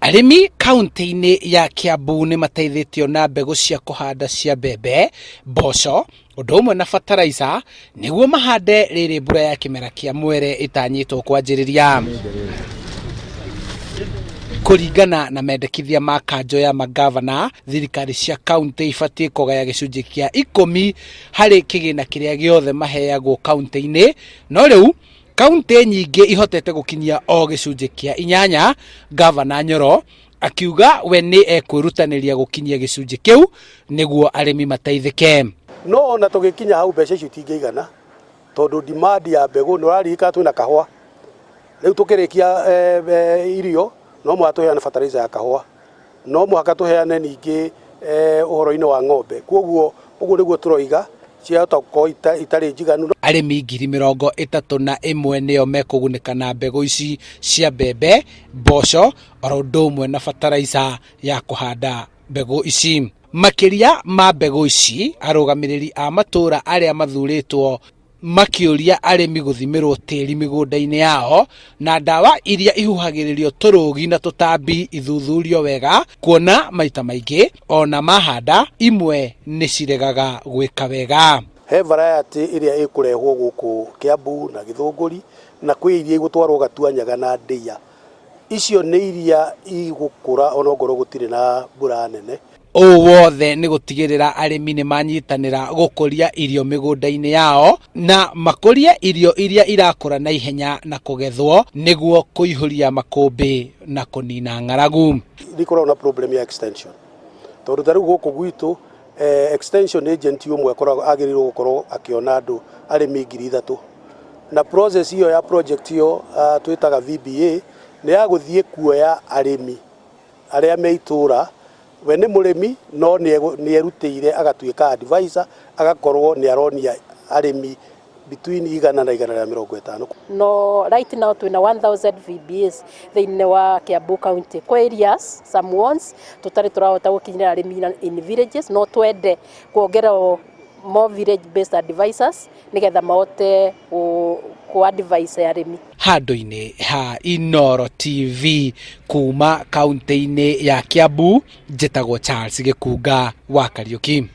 Arĩmi kaunti-inĩ ya Kiambu nĩ mateithĩtio na mbegũ cia kũhanda cia mbembe, mboco, ũndũ ũmwe na bataraica nĩguo mahande rĩrĩ mbura ya kĩmera kĩa mwere ĩtanyĩtwo kwanjĩrĩria. Kũringana na mendekithia ma kanjũ ya mangavana, thirikari cia kaunti ibatiĩ kũgaya gĩcunjĩ kĩa 10 harĩ kĩgĩna kĩrĩa gĩothe maheagwo kaunti-inĩ, no rĩu kaunti nyingĩ ihotete gũkinyia o gĩcunjĩ kĩa 8. Gavana Nyoro akiuga we nĩ ekwĩrutanĩria gũkinyia gĩcunjĩ kĩu nĩguo arĩmi mateithĩke. No ona tũgĩkinya hau, mbeca icio itingĩigana tondũ demand ya mbegũ, nĩ ũraririkana twĩna kahũa rĩu tũkĩrĩkia irio, no mũhaka tũheane fertilizer ya kahũa, no mũhaka tũheane ningĩ ũhoro-inĩ wa ng'ombe. Koguo ũguo nĩguo tũroiga ciahota gũkorwo itarĩ njiganu. Arĩmi 31,000 nĩo mekũgunĩka na mbegũ ici cia mbembe, mboco, oro ũndũ ũmwe na bataraica ya kũhanda mbegũ ici. Makĩria ma mbegũ ici, arũgamĩrĩri a matũũra arĩa mathurĩtwo makĩũria arĩmi gũthimĩrwo tĩri mĩgũnda-inĩ yao na ndawa iria ihuhagĩrĩrio tũrũgi na tũtambi ithuthurio wega, kuona maita maingĩ ona mahanda imwe nĩ ciregaga gwĩka wega. He variety ĩrĩa ĩkũrehwo gũkũ Kiambu na Gĩthũngũri, na kwĩ iria igũtwarwo Gatuanyaga na Ndĩa. Icio nĩ iria igũkũra ona ongorwo gũtirĩ na mbura nene. Ũũ wothe nĩ gũtigĩrĩra arĩmi nĩ manyitanĩra gũkũria irio mĩgũnda-inĩ yao na makũrie irio iria irakũra na ihenya na kũgethwo nĩguo kũihũria makũmbĩ na kũnina ng'aragu. Nĩ ikoragwo na problem ya extension, tondũ ta rĩu gũkũ gwitũ extension agent ũmwe akoragwo agĩrĩirwo gũkorwo akĩona andũ arĩmi 3,000, na process ĩyo ya project ĩyo twĩtaga VBA nĩ ya gũthiĩ kuoya arĩmi arĩa me itũra. We nĩ mũrĩmi no nĩ erutĩire agatuĩka advisor, agakorwo nĩ aronia arĩmi between 100 na 150. No right now twina 1000 VBAs thĩinĩ wa Kiambu County. Kwĩ areas, some ones tũtarĩ tũrahota gũkinyĩra arĩmi in villages, no twende kuongerera more village based advisors nĩgetha mahote ku advise arĩmi. Handũ-inĩ ha Inoro TV kuma kaunti-inĩ ya Kiambu, njĩtagwo Charles Gĩkunga wa Kariũki.